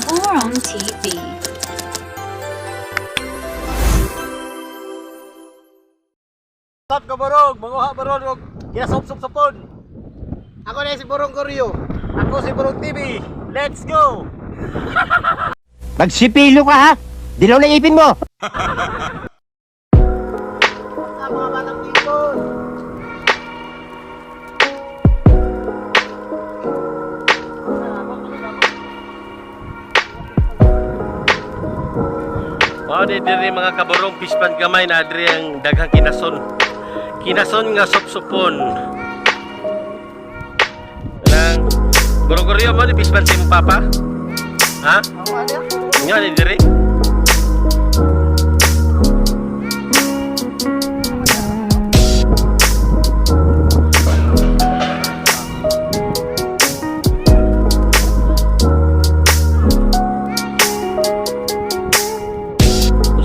Borong TV. Stop ka borong, manguha borong og ginasop-sop-sopon. Ako na si Borong Koryo. Ako si Borong TV. Let's go. Magsipilo ka ha! Dilaw na ipin mo! Sa mga batang Bicol. Mao di diri mga kaborong pispan gamay na diri ang daghang kinason. Kinason nga supsupon. Nang Borong-goryo mo di pispan si imong papa? Ha? Ako ano? Nga ni diri?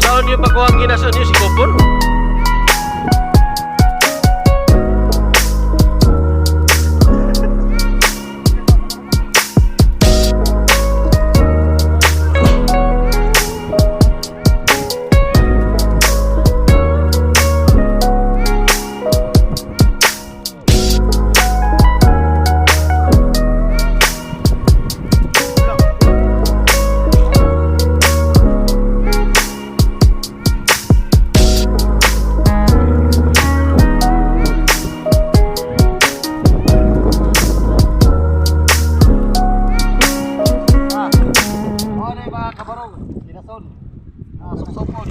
Saan niyo pagkuha ang ginason niyo si Kupon? Ah. Mao ni mga kabarong, ginason. Ah, sop-sopon.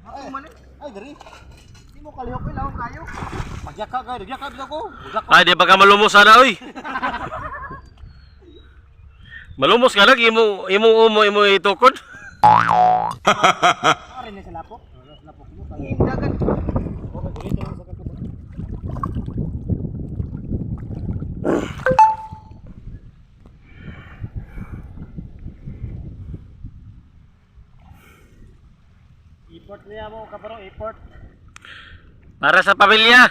Ako man eh. Ay, diri. Di mo kalihok eh, lawom kayo. Magyaka ka, magyaka bitaw ko. Magyaka. Ay, di ba ka malumos ana oy? Malumos ka lang imo imong umo imo itukod. Ari na sa lapok. Dagan. Import niya mo kabarong, import. Para sa pamilya,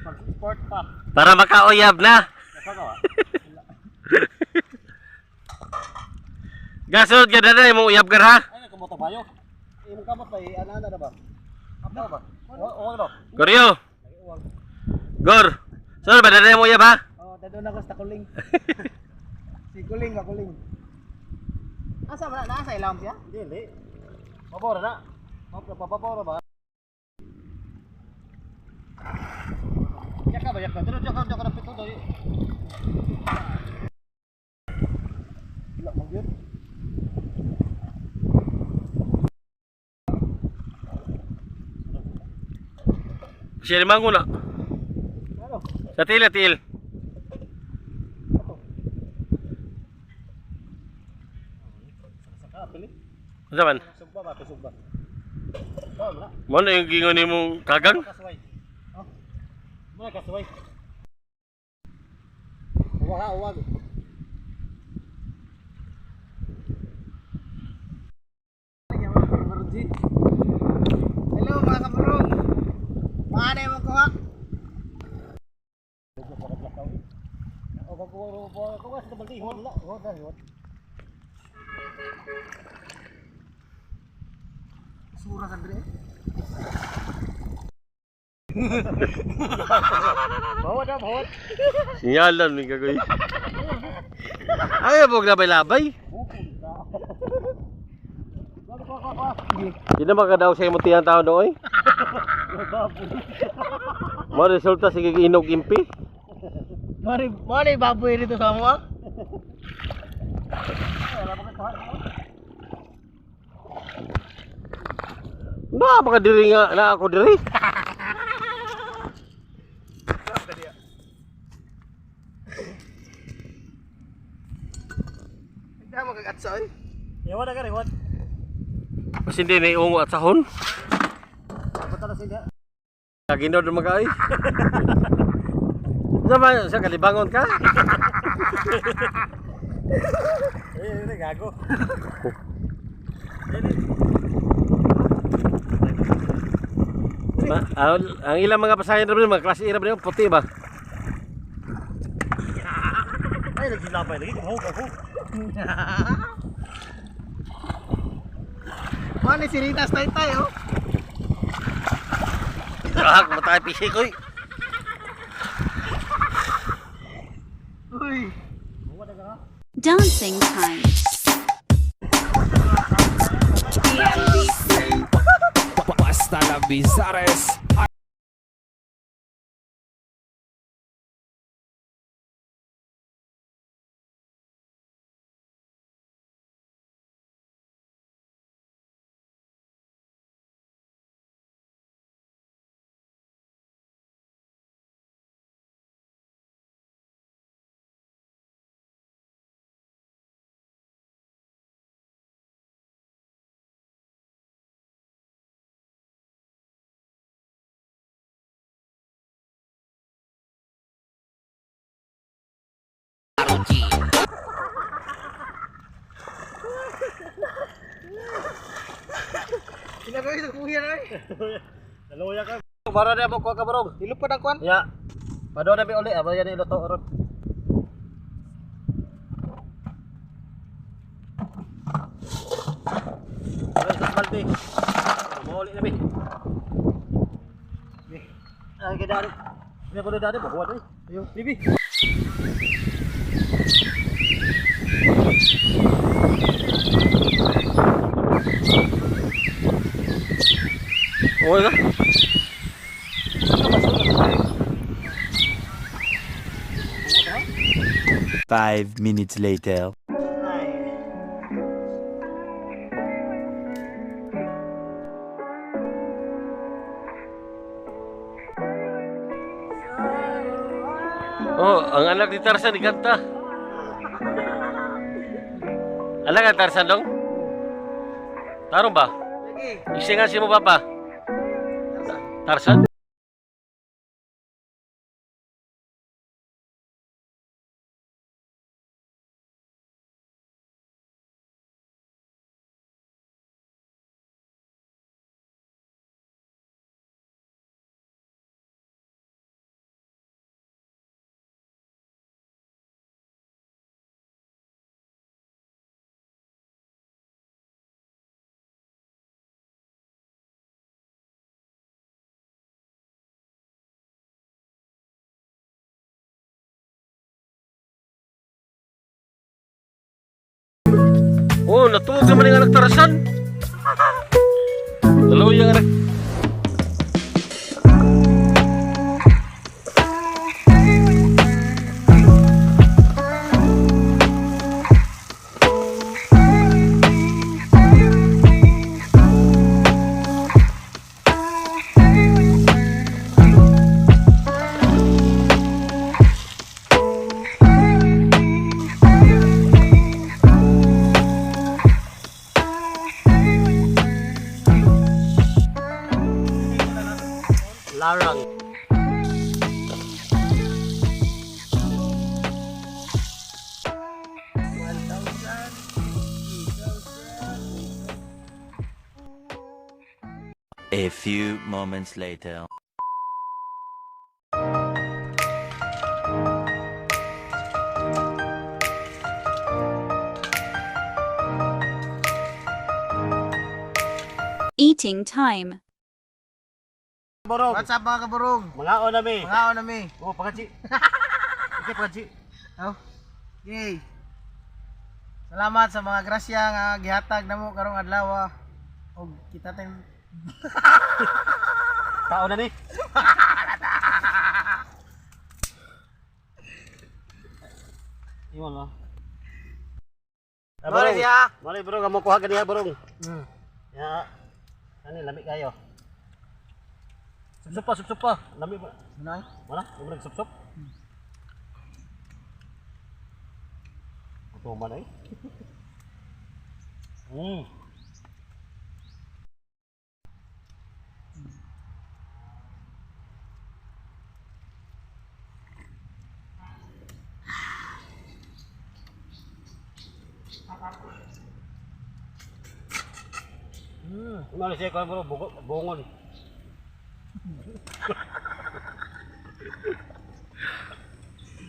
Pag-import pa. para makauyab na. Nasa ka ba? Gasunod ka na imong uyab ka ha. Ay, nagkamoto bayo. Imong kamot ba, ana-ana na ba? Apa ba? Uwag no? Goryo. Gor. Sunod ba na imong uyab ha? Oh, dadon ako sa kuling. Si kuling ka kuling. Asa ba na? Nasa ilawom siya? Hindi, hindi. Mabora na. Mabora ba? Yaka ba, yaka. Dito, yaka, yaka na pito doy. Wala, magyud. Siya ni Mango na. Ano? Sa til, til. Sa ka, pili. Unsa man? Sugba ba, sugba. Oh, wala. Mo na yung gingon nimong kagang? Kasuway. Oh. Muna kasuway. Uwag ha, uwag. Hello mga kaburong. Mga na yung kuha. Sura ka dire. Bawat ha, bawat. Sinyalan ni kagoy. Ay, bog labay-labay. Di na makadaw sa imong tiyang tao doy. Mo resulta sige inog impi. Mari, mari baboy dito sa mo. Na baka diri nga na ako diri. Hindi mo kagatsoy. Iwan na ka, iwan. Mas hindi na iungo at sahon. Abot na sila. Kaginod naman ka ay. Sa man sa kalibangon ka? Eh, eh, gago. Ang ilang mga pasahin ra mga klase ra ba puti ba? Ay, nagsilabay lagi. Hug, hug. Mao ni si Rita Taytay oh. Ah, matay pisi ko. Uy. Dancing time. Basta la Bizares. Pinagawin sa kuya na eh. Naluya ka. Bara na mo kuha ka barong. Ilupad ang kwan. Ya. Pado na mi uli, abaya ni iluto ron. Ay, sa balde. Mo uli na mi. Ay, kay dali. Hindi ko na dali, bakuha na eh. Ayo, bibi. Oh, na. 5 minutes later. Oh, ang anak ni Tarzan ikanta. Anak ang Tarzan dong? Tarong ba? Lagi. Isingan si mo papa. Tarzan? Oh, natuog naman yung anak Tarzan. Dalawa yung anak. Larang. A few moments later. Eating time. Barong. What's up mga kaburong? Mga o na mi. Mga na mi. Oh, pagaji. Okay, pagaji. Oh. Yay. Salamat sa mga grasya nga gihatag namo karong adlaw. Og kita tayong Tao na ni. Iwan mo. Ah, Mali barong. siya. Mali barong, amo kuha ganiha barong. Ya. Ani lami kayo. Supsup pa, supsup pa. Lami ba? Ano? Wala, yung nagsup-sup. Ito man eh. Ano siya ko bro, bungon.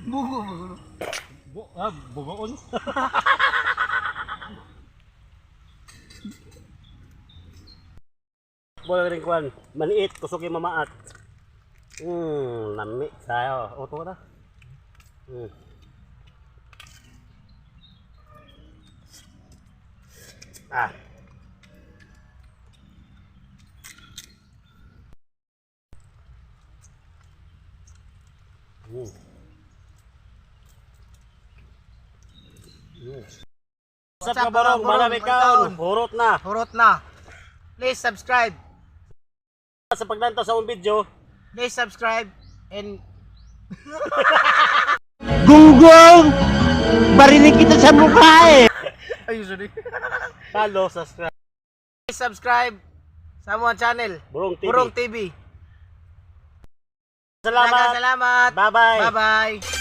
Bugo bugo. Ah, bugoon. Bola rin kwan, maliit, kusog yung mamaat. Lami sayo. Oto na. Ah. What's up, kabarong? Marami kaon. Hurot na. Hurot na. Please subscribe. Sa paglantaw sa akong video, Please subscribe and Gunggong! Barinig kita sa mukha eh! ay sorry. Follow, subscribe. Please subscribe sa among channel. Burong TV. Burong TV. Salamat. Salamat. Bye-bye. Bye-bye.